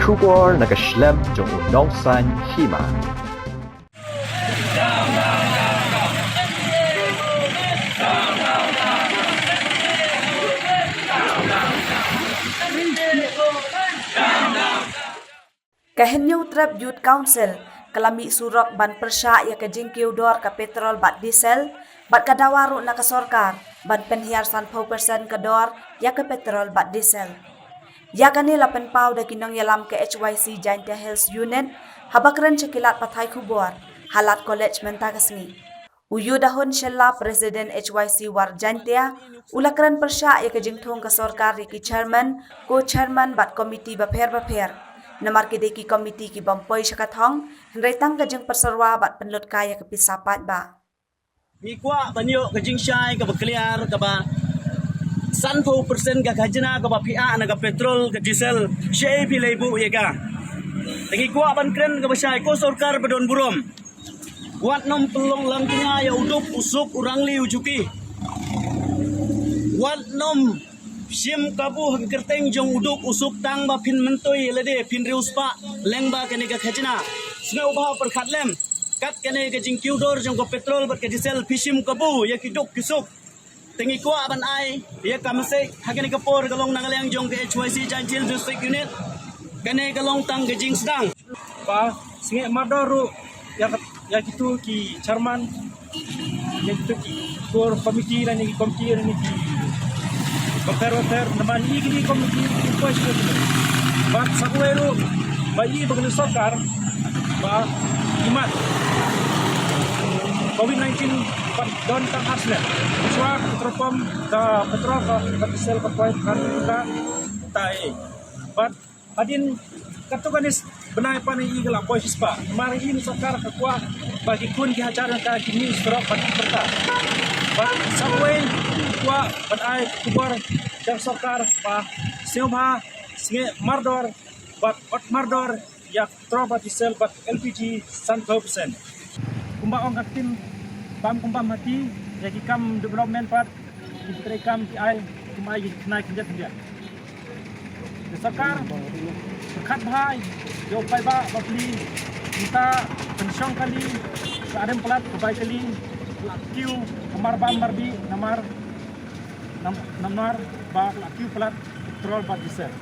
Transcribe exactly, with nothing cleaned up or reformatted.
Khubor na ka shlem jong u nongsan hima. Ka Hynñiewtrep Youth Council ka la mih surok ban pyrshah ïa ka jingkiew dor ka petrol bad diesel, bad ka dawa ruh na ka sorkar ban pynhiar sanphew percent ka dor ïa ka petrol bad diesel. Ïa kane la pynpaw da ki nongïalam ka H Y C Jaintia Hills Unit, haba kren sha ki lad pathai khubor ha Lad College mynta ka sngi. U Yudahun Shylla, President H Y C War Jaintia, u la kren pyrshah ïa ka jingthung ka sorkar ïa ki chairman, co-chairman bad komiti bapher bapher. Namar ki dei ki komiti ki bym poi sha ka thong, hynrei tang ka jingpyrsyrwa bad pynlut kai ïa ka pisa paidbah. Ngi kwah ban ïoh ka jingshai kaba kliar, kaba sanphew percent ka khajna kaba phi ah na ka petrol ka diesel, shaei phi la ïa buh ïa ka. Te ngi kwah ban kren kaba shai, ko sorkar ba don burom, wat nym pynlong lang kñia ïa u duk u suk, u rangli u juki. Wat nym shim kabu ha ka kyrteng jong u duk u suk tang ba phin myntoi ïa lade, phin riewspah lyngba kane ka khajna. Sngewbha pyrkhat lem, kat kane ka jingkiew dor jong ka petrol bad ka diesel phi shim kabu ïa ki duk ki suk. Te ngi kwah ban ai ïa ka message ha kane ka por, ka long na ka liang jong ka H Y C Jaintia Hills District Unit, kane ka long tang ka jingsdang. Ba sngewmardor ruh ïa ka, ïa kitu ki chairman, ïa kitu ki core committee, lane ki committee, lane ki bapher bapher, namar ïa kine ki committee ki poi sha kine. Bad sa kawei ruh ba ïa ba kane sorkar ba imat covid nineteen pat don tang ar snem. Shuwa ka petrol pump, ka petrol ka, ka diesel ka poi ka, ka, ta ei. Bad hadien katto katne bnai pat ïa ka la poi shispah. Namar ïa sorkar ka kwah ba ki khun ki hajar jong ka kin mih surok bad ki pyrta. Bad sa kawei kwah ban ai khubor sha sorkar ba sngewbha sngewmardor bad ot mardor ïa ka petrol bad diesel bad L P G sanphew percent. Kumba ong ka ktien, bam kum bam hati, ïa ki kam development pat, ki treikam ki ai, kum ai ki khynnai khyndiat khyndiat. Te sorkar pyrkhat bha ïa u paidbah bapli, mynta pynshong kali ka arphew palat ka bai kali, la kiew ka marbam marbih namar, nam-, namar ba la kiew palat petrol bad diesel.